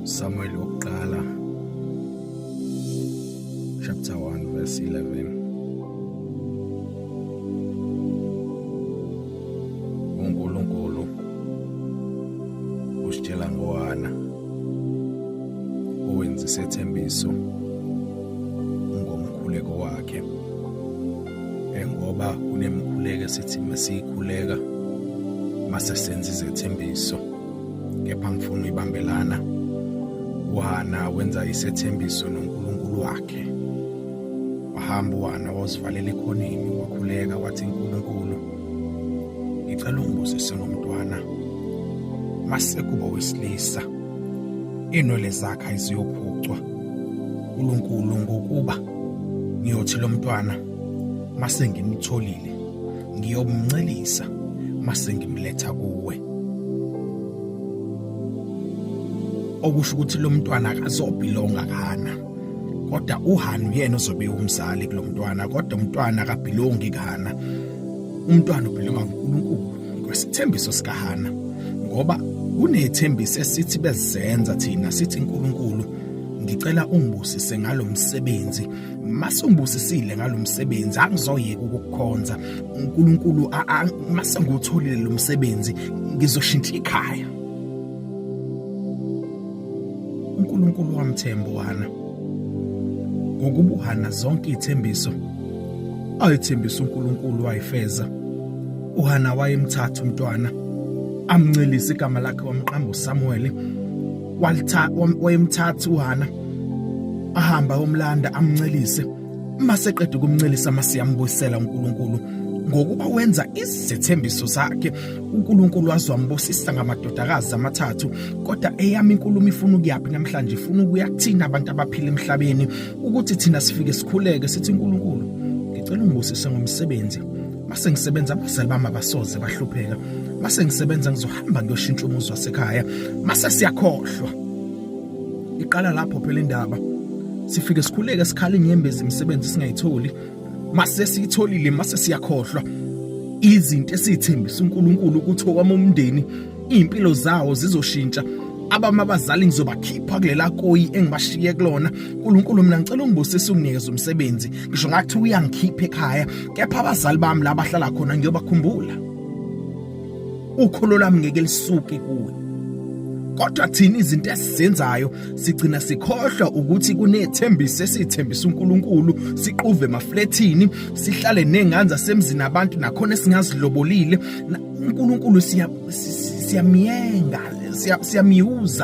Samuel wokuqala chapter 1 verse 11. UNkulunkulu usitshela ngoHana owenza isethembiso ngomkhuleko wakhe, ngoba kunemikhuleko esithi masiyikhuleka mase senza izethembiso, kepha ngifuna uyibambelana. uHana wenza isethembiso noNkulunkulu wakhe. Wahamba uHana wazivalela ekhoneni, wakhuleka wathi, "Nkulunkulu, ngicela ungibusise ngomntwana, mase kuba wesilisa inwele zakhe ayiziyophucwa, uNkulunkulu, ngokuba ngiyothi lo mntwana mase ngimtholile ngiyomncelisa mase ngimletha kuwe." Okusho ukuthi lo mntwana akazobhilonga kuHana, kodwa uHana uyena ozobe umzali kulomntwana, kodwa umntwana akabhilongi kuHana, umntwana ubhilonga kuNkulunkulu kwesithembiso sikaHana. Ngoba kunethembiso esithi bezenza thina, sithi, "Nkulunkulu, ngicela ungibusise ngalomsebenzi, mase ungibusisile ngalomsebenzi angizoyeka ukukukhonza uNkulunkulu, mase ngiwutholile lo msebenzi ngizoshintsha ikhaya." uNkulunkulu wamthemba uHana, ngokuba uHana zonke izithembiso ayithembisa uNkulunkulu wayifeza. uHana wayemthatha umntwana amncelise, igama lakhe wamqamba uSamuel. Wayemthatha uHana ahamba umlanda amncelise, mase qeda ukumncelisa mase yambuyisela uNkulunkulu, ngokuba wenza izethembiso zakhe. uNkulunkulu wazwambusisa ngamadodakazi amathathu. Kodwa eyami inkulumo ifuna ukuyaphi namhlanje? Ifuna ukuya kuthina abantu abaphila emhlabeni, ukuthi thina sifike sikhuleke sithi, "Unkulunkulu, ngicela ungibusise ngomsebenzi, mase ngisebenza abazali bami abasoze bahlupheka, mase ngisebenza ngizohamba ngiyoshintsha umuzi wasekhaya." Mase siyakhohlwa. Iqala lapho phela indaba. Sifike sikhuleke, sikhala inyembezi, imisebenzi singayitholi. Mase siyitholile mase siyakhohlwa izinto esithembisa uNkulunkulu ukuthi owami umndeni impilo zawo zizoshintsha, abami abazali ngizobakhipha kulela koyi engibashiye kulona. uNkulunkulu, mina ngicela ungibusise, unginikeze umsebenzi, ngisho ngathi uyangikhipha ekhaya, kepha abazali bami la bahlala khona ngiyobakhumbula, ukholo lami ngeke lisuke kuwe. Kodwa thina izinto esizenzayo sigcina sikhohlwa ukuthi kunethembiso esithembisa uNkulunkulu. Siquve emaflethini, sihlale nengane zasemzini abantu nakhona esingazilobolile. uNkulunkulu siyamyenga, siyamyuza.